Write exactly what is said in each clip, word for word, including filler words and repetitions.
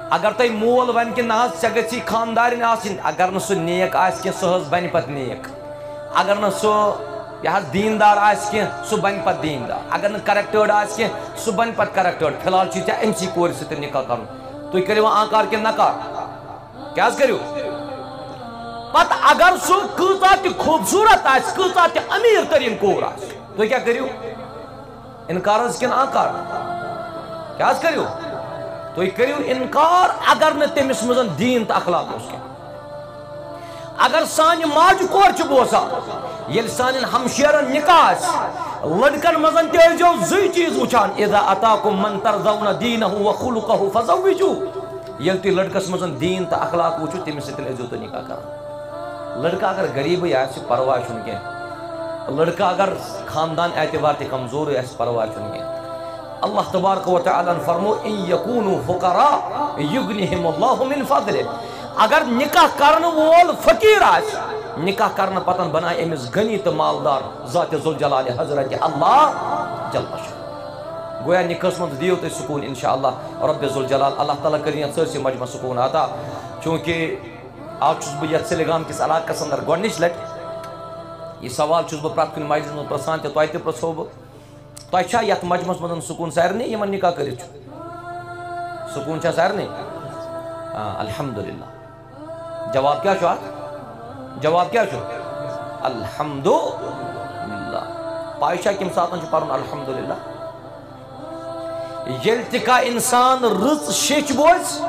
اگر تۄہہِ مول ونہِ کہِ نہ حظ، ژےٚ گژھی خاندارِنۍ آسٕنۍ، اگر نہٕ سُہ نیک آسہِ کینٛہہ، سُہ حظ بنہِ پتہٕ نیک۔ اگر نہٕ سُہ، یہِ حظ، دیٖندار آسہِ کینٛہہ، سُہ بنہِ پتہٕ دیٖندار۔ اگر نہٕ کریکٹٲرڈ آسہِ کینٛہہ، سُہ بنہِ پتہٕ کریکٹٲرڈ۔ فی الحال چھُ ژےٚ أمۍ سٕے کورِ سۭتۍ نکاح کرُن۔ تُہۍ کٔرِو وۄنۍ آنکار کِنہٕ نکار؟ کیٛاہ حظ کٔرِو؟ پتہٕ اگر سُہ کۭژاہ تہِ خوٗبصوٗرت آسہِ، کۭژاہ تہِ أمیٖر تریٖن کوٗر آسہِ، تُہۍ کیٛاہ کٔرِو؟ انکار حظ کِنہٕ آنکار؟ کیٛاہ حظ کٔرِو؟ تُہۍ کٔرِو انکار، اگر نہٕ تٔمِس منٛز دیٖن تہٕ اخلاق اوس کینٛہہ۔ اگر سانہِ ماجہِ کورِ چھِ بوزان، ییٚلہِ سانٮ۪ن ہمشیرن نکاح آسہِ، لڑکن منٛز تہِ ٲسۍزیو زٕے چیٖز وٕچھان، اذا اتاکم من ترضون دینہ و خلقہ فزوجوہ۔ ییٚلہِ تُہۍ لڑکس منٛز دیٖن تہٕ اخلاق وٕچھِو، تٔمِس سۭتۍ ٲسۍزیو تُہۍ نکاح کران۔ لڑکہٕ اگر غریبٕے آسہِ، پرواے چھُنہٕ کینٛہہ۔ لڑکہٕ اگر خاندان اعتبار تہِ کمزورٕے آسہِ، پرواے چھُنہٕ کینٛہہ۔ اللہ تبارک و تعالیٰ ہن فرمو، ان یکونوا فقراء یغنہم اللہ من فضلہ۔ اگر نکاح کرن وول فقیر آسہِ، نکاح کرنہٕ پتن بنایہِ أمِس غنی تہٕ مالدار ذات ذوالجلال حضرت اللہ جل شانہ۔ گویا نکاحس منٛز دِیِو تُہۍ سکوٗن انشاءاللہ رب ذوالجلال۔ اللہ تعالیٰ کٔرِنۍ یتھ سٲرسٕے مجمعس سکوٗن عطا۔ چونکہ آز چھُس بہٕ یتھ سیلگام کِس علاقس اندر گۄڈنِچ لٹہِ۔ یہِ سوال چھُس بہٕ پرٛٮ۪تھ کُنہِ مجلسس منٛز پرژھان تہٕ تۄہہِ تہِ پرژھو بہٕ، تۄہہِ چھا یتھ مجمعس منٛز سکوٗن سارنٕے یِمن نکاح کٔرِتھ چھُ؟ سکوٗن چھا سارنٕے؟ آ، الحمدللہ۔ جواب کیٛاہ چھُ اتھ؟ جواب کیٛاہ چھُ؟ الحمدللہ۔ پاے چھا کمہِ ساتن چھُ پرُن الحمدللہ؟ ییٚلہِ تہِ کانٛہہ انسان رٕژ شیٚچھ بوزِ،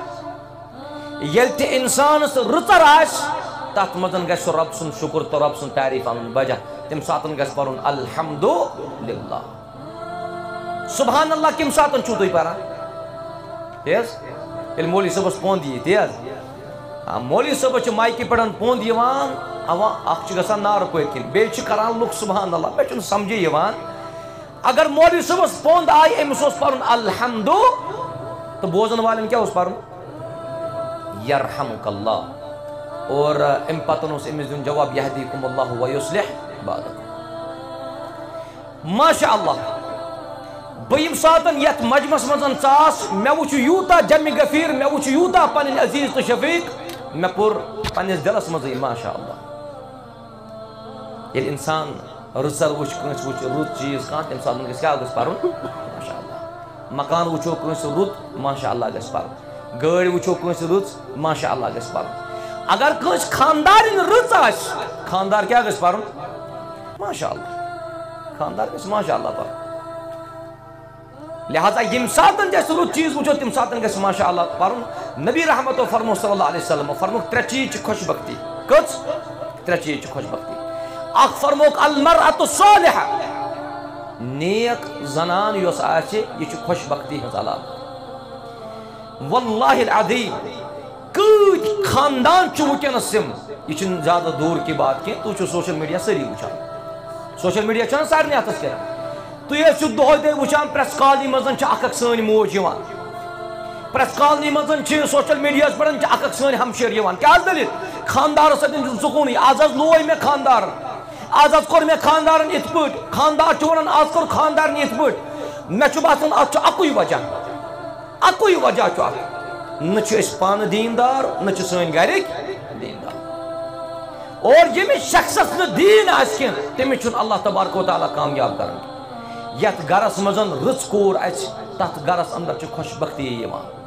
ییٚلہِ تہِ انسانس رٕژر آسہِ، تتھ منٛز گژھِ سُہ رب سُنٛد شُکر تہٕ رب سُنٛد تعریٖف انُن بجا۔ تمہِ ساتن گژھِ پرُن الحمدللہ۔ سبحان اللہ کمہِ ساتن چھُو تُہۍ پران؟ تی حظ؟ ییٚلہِ مولوی صٲبس پوٚنٛد یی، تی حظ؟ آ، مولوی صٲبس چھُ مایکہِ پٮ۪ٹھ پوٚنٛد یِوان، اوا، اکھ چھُ گژھان نارٕ پٔتۍ کِنۍ، بیٚیہِ چھُ کران لُکھ سبحان اللہ۔ مےٚ چھُنہٕ سمجھے یِوان، اگر مولوی صٲبس پوٚنٛد آیہِ، أمِس اوس پرُن الحمدُ، تہٕ بوزن والٮ۪ن کیٛاہ اوس پرُن؟ یرحمک اللہ۔ اور، آ، امہِ پتہٕ اوس أمِس دیُن جواب، یہدیکم اللہ و یصلح بالکم۔ ماشاء اللہ۔ بہٕ ییٚمہِ ساتن یتھ مجمس منٛز ژاس، مےٚ وُچھ یوٗتاہ جمع غفیر، مےٚ وُچھ یوٗتاہ پنٕنۍ عزیز تہٕ شفیق، مےٚ پوٚر پننِس دلس منٛزٕے ماشاء اللہ۔ ییٚلہِ انسان رٕژر وٕچھ، کٲنٛسہِ وٕچھ رُت چیٖز کانٛہہ، تَمہِ ساتہٕ گژھِ کیٛاہ گژھِ پَرُن؟ ماشاء اللہ۔ مکان وٕچھو کٲنٛسہِ رُت، ماشاء اللہ گژھِ پَرُن۔ گٲڑۍ وٕچھو کٲنٛسہِ رٕژ، ماشاء اللہ گژھِ پَرُن۔ اگر کٲنٛسہِ خاندارِنۍ رٕژ آسہِ، خاندار کیٛاہ گژھِ پَرُن؟ ماشاء اللہ۔ خاندار گژھِ ماشاء اللہ پَرُن۔ لہذا ییٚمہِ ساتن تہِ اَسہِ رُت چیٖز وٕچھو، تَمہِ ساتن گژھِ ماشاء اللہ پَرُن۔ نبی رحمتو فرمو صلی اللہ علیہ وسلم فرموک، ترٛےٚ چیٖز چھِ خۄش بختی۔ کٔژ؟ ترٛےٚ چیٖز چھِ خۄش بختی۔ اکھ فرموک المرأة الصالحہ، نیک زنان یۄس آسہِ، یہِ چھِ خۄش بختی ہٕنٛز علامت۔ واللہ العظیم، کۭتۍ خاندان چھِ وٕنکیٚنس یِم، یہِ چھُنہٕ زیادٕ دوٗر کی بات کینٛہہ، تُہۍ چھِو سوشل میڈیا سٲری وٕچھان۔ سوشل میڈیا چھُنہ سارنٕے اَتھس کیٚتھ۔ تُہۍ ٲسِو دۄہے دۄہے وٕچھان، پرٛٮ۪س کالنی منٛز چھِ اکھ اکھ سٲنۍ موج یِوان۔ پرٛٮ۪س کالنی منٛز چھِ سوشل میڈیاہَس پٮ۪ٹھ چھِ اکھ اکھ سٲنۍ ہمشیر یِوان۔ کیٛاہ حظ دٔلیٖل؟ خاندارَس سۭتۍ چھُنہٕ سکوٗنٕے۔ آز حظ لوے مےٚ خاندارَن۔ آز حظ کوٚر مےٚ خاندارَن یِتھ پٲٹھۍ۔ خاندار چھُ وَنان، آز کوٚر خاندارَن یِتھ پٲٹھۍ۔ مےٚ چھُ باسان، اَتھ چھُ اَکُے وجہ۔ اَکُے وجہ چھُ اَتھ۔ نہ چھِ أسۍ پانہٕ دیٖندار، نہ چھِ سٲنۍ گَرِکۍ دیٖندار۔ اور ییٚمِس شخصس نہٕ دیٖن آسہِ کینٛہہ، تٔمِس چھُنہٕ اللہ تبارک و تعالیٰ کامیاب کران۔ یتھ گرس منٛز رٕژ کوٗر اَژِ، تتھ گرس اندر چھِ خۄش بختی یِوان۔